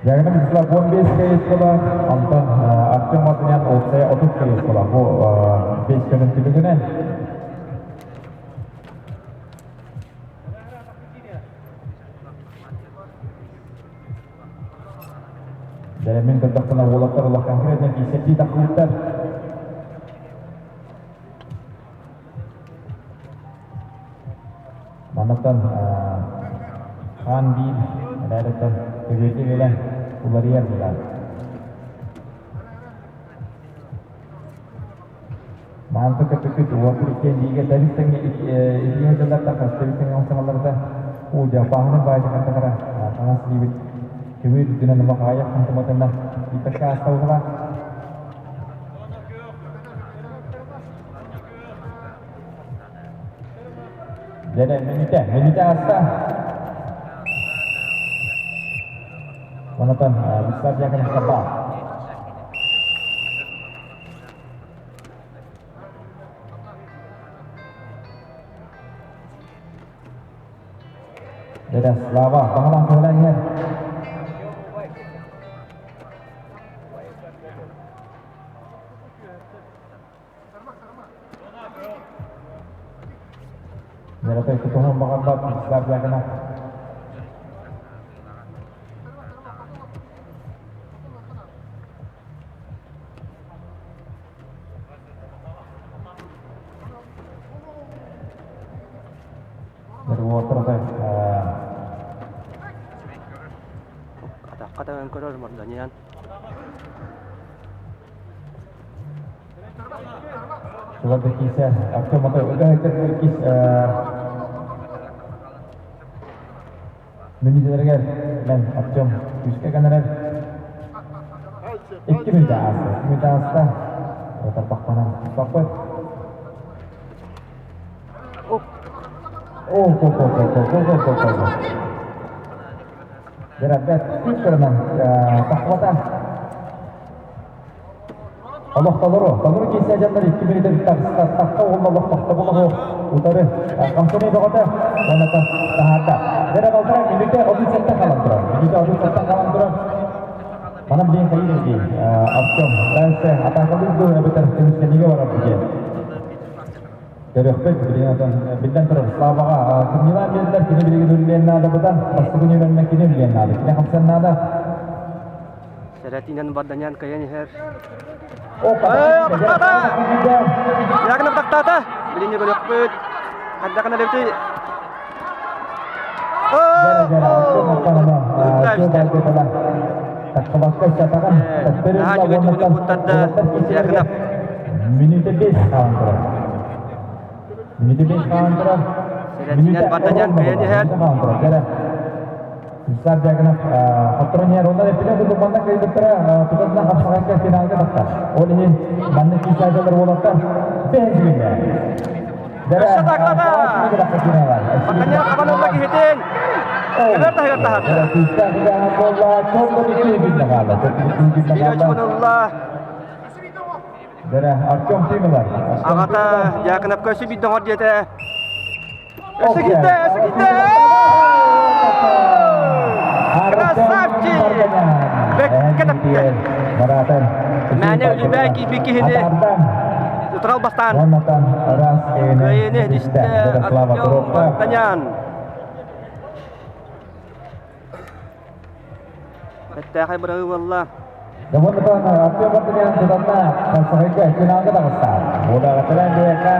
Дьагына Вячеслав 15 кэйиэскэлээх, онтон Артем Мартынян уопсайа 30 кэйиэскэлээх. Бу 5 күнүн түмүгүнэн Дьэ, мин көрдөхпүнэ уолаттар олох конкретно киирсэрдии тахсыбыттар. Маннаттан хаан биир эрээриттэн көбүөргэ кэлэн уларыйар буолар. Маанта көппүккүт уоппут иккиэн бииргэ тэбис тэҥҥэ итииһэ дьылларда хас тэбис тэҥҥэ оҥсоҥоллорда уу дьэ бааһынай баайда хантахара хаҥас илиибит көмүр үрдүнэн олох аҕыйах сантиметрынан ииппэккэ ааста буолла. Дьэ, мүнүүтэ, мүнүүтэ ааста. Онотон Вячеслав Дьяконов баар. Дьэ, Слава, баҕалаан көһөлөөн иһэр. Дьэ, тутуһан баҕарбат Вячеслав Дьяконов. Атахха таҥан көрөр Мордонян. Суларда киисэ Артем Матвеев кис Мүнүүтэлэригэр мен Артем күүскэ гэнэрэр. Икки мүнүүтэ ааста. Икки мүнүүтэ ааста. Тарбахтанан туппаппыт. О, ко ко ко ко ко ко ко ко. Дэрэ бэт кырынан тахвата. Олох толору, толору киирсэ дьоннор икки мүнүүтэ тахха уонна олох тохтобул утары хамсаныы бөҕөтө уонна таһаарда. Дэрэ балтара мүнүүтэ 37 хаалан турар. Мүнүүтэ 37 хаалан турар. Манан билигин хайыыр дии Артем дальше атаакалыыр дуу эбэтэр көмүскэниигэ барар диэн. Көрүөхпүт, билигин отон биллэн турар Славаҕа кымньыылаан биэрдилэр, кини билигин үллүөн наада быдан, бастакы нүөмэринэн кини үллүөн наада, кини хамсан наада. Сэрэтиинэн Барданян кыайан иһэр. Оо, Тахтаата! Ягнов тахтаата! Билинни көрүөхпүт. Хайдах эбитий? Наһаа үчүгэй түгүнү куттарда Якынов. Минута 5 хаалан турар. Минута 5 хаалан турар. Сэрэтиинэн Барданян кыайан иһэр. Исаак Дьяконов хотторон иһэр. Онон эппитин курдук манна кыайбыттара тутатына хапсаҕайга финалга тахсар. Ол иһин маннык киисээдэлэр уолаттар бэһин сүгүннэ. Өссө таклата! Барданян хабан ылла киһитин. Көбөр таһыгар таһаарда. Биир очкону ылла. Артем Тимилар. Аҕата Дьяконовка өссө биир доҕор диэтэ. Өссө киирдэ, өссө киирдэ! Красавчик! Бэккэ тэптэ. Мээнэ үлүбээй киирбит киһини утарал бастаан кыайыыны иһитистэ Артем Вартанян. Бэртээхэй быраҕыы буолла. Довольно Артем Вартанян тутанна Сахайга финалга таҕыста. Буодаҕа тэрэн биэкэ.